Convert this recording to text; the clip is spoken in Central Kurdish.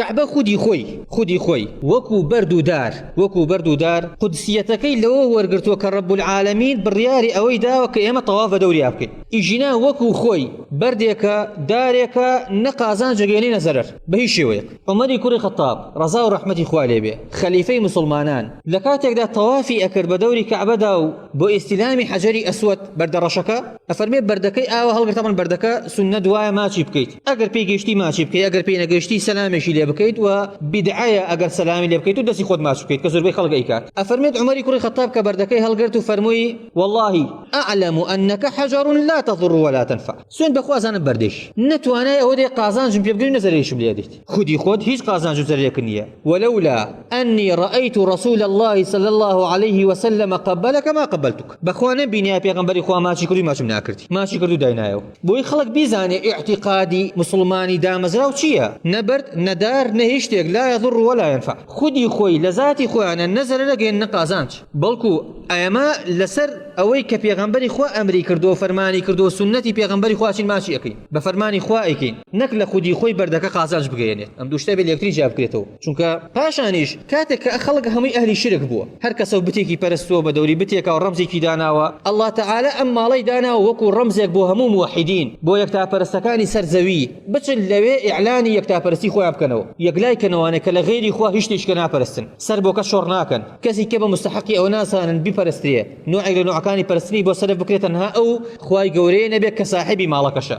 کەعبە خودی خۆی، خودی خۆی، وەکو بەرد و دار، وەکو بەرد و دار، قودسیەتەکەی لەوە وەرگرتووە کە رب العالمین بڕیاری ئەوەی داوە کە ئێمە تەواف بە دەوریا بکەین. ئیژینا وەکو خۆی، بەردێکە، دارێکە، نە قازانج ئەگەیەنێ نە زەرەر، بە هیچ شێوەیەک. عومەری کوڕی خەتاب، ڕەزا و ڕەحمەتی خوا لێ بێ، خەلیفەی موسڵمانان، لە کاتێکدا تەوافی ئەکرد بە دەوری کەعبەدا و بۆ ئیستیلامی حەجەری ئەسوەد، بەردە ڕەشەکە، ئەفەرمێ بەردەکەی ئاوا هەڵگرت تەبعەن بەردەکە سوننەت وایە ماچی بکەیت، ئەگەر پێی گەیشتی ماچی بکەیت، ئەگەر پێی نەگەیشتی سەلامێکی لێ بکەیت و بیدعەیە ئەگەر سەلامی لێ بکەیت و دەستی خۆت ماچ بکەیت کە زۆربەی خەڵک ئەیکات. ئەفەرمێت عومەری کوڕی خەتاب کە بەردەکەی هەڵگرت و فەرمووی، واللە اعلم انک حجر لا تضر ولا تنفع، سوێند بەخوا ئەزانم بەردێکی نە توانای ئەوە دێ قازانجم پێ بگەی و نە زەرەریشم لێ ئەدەیت، خودی خۆت هیچ قازانج و زەرەرێکت نییە، ولولا انی رأیت رسول اللە صلی اللە علیه وسلم قبلک ما قبلتک، بەخوا نەمبینیایە پێغەمبەری خوا ماچی کردووی ماچم ناکردی، ماچی کرد و داینایەوە. بۆی خەڵک بیزانێ ئیعتیقادی موسڵمانی دامەزراو چییە، نە بەرد، نە دار، نە هیچ شتێک، لا یضر ولا ینفع، خودی خۆی لە زاتی خۆیانە نە زەرەر ئەگەیەنن نە قازانج، بەڵکو ئێمە لەسەر ئەوەی کە پێغەمبەری خوا ئەمری کردووە فەرمانی کردووە سوننەتی پێغەمبەری خوا چین ماچی ئەکەین بە فەرمانی خوا ئەیکەین نەک لە خودی خۆی بەردەکە قازانج بگەیەنێت ئەم دوو شتە بێ لە یەکتری جیا بکرێتەوە چونکە پاشانیش کاتێک کە خەڵک هەمووی ئەهلی شرک بووە هەر کەسە و بتێکی پەرستووە بە دەوری بتێکا و ڕەمزێکی داناوە اللە تعالی ئەم ماڵەی داناوە وەکو ڕەمزێک بۆ هەموو موحیدین بۆ یەکتاپەرستەکانی سەر زەوی بچن لەوێ ئیعلانی یەکتاپەرستی خۆیان بکەنەوە یەکلای کەنەوانێ کە لە غەیری خوا هیچ شتێکی کە ناپەرستن سەر بۆ کەس شۆڕ ناکەن کەسی کە بە مستحقی ئەوە نازانن بیپەرسترێ نوعێک لە نوعەکانی پەرستنی بۆ سەرف بکرێت تەنها ئەو خوای گەورەیە نەبێت کە ساحێبی ماڵەکەشە.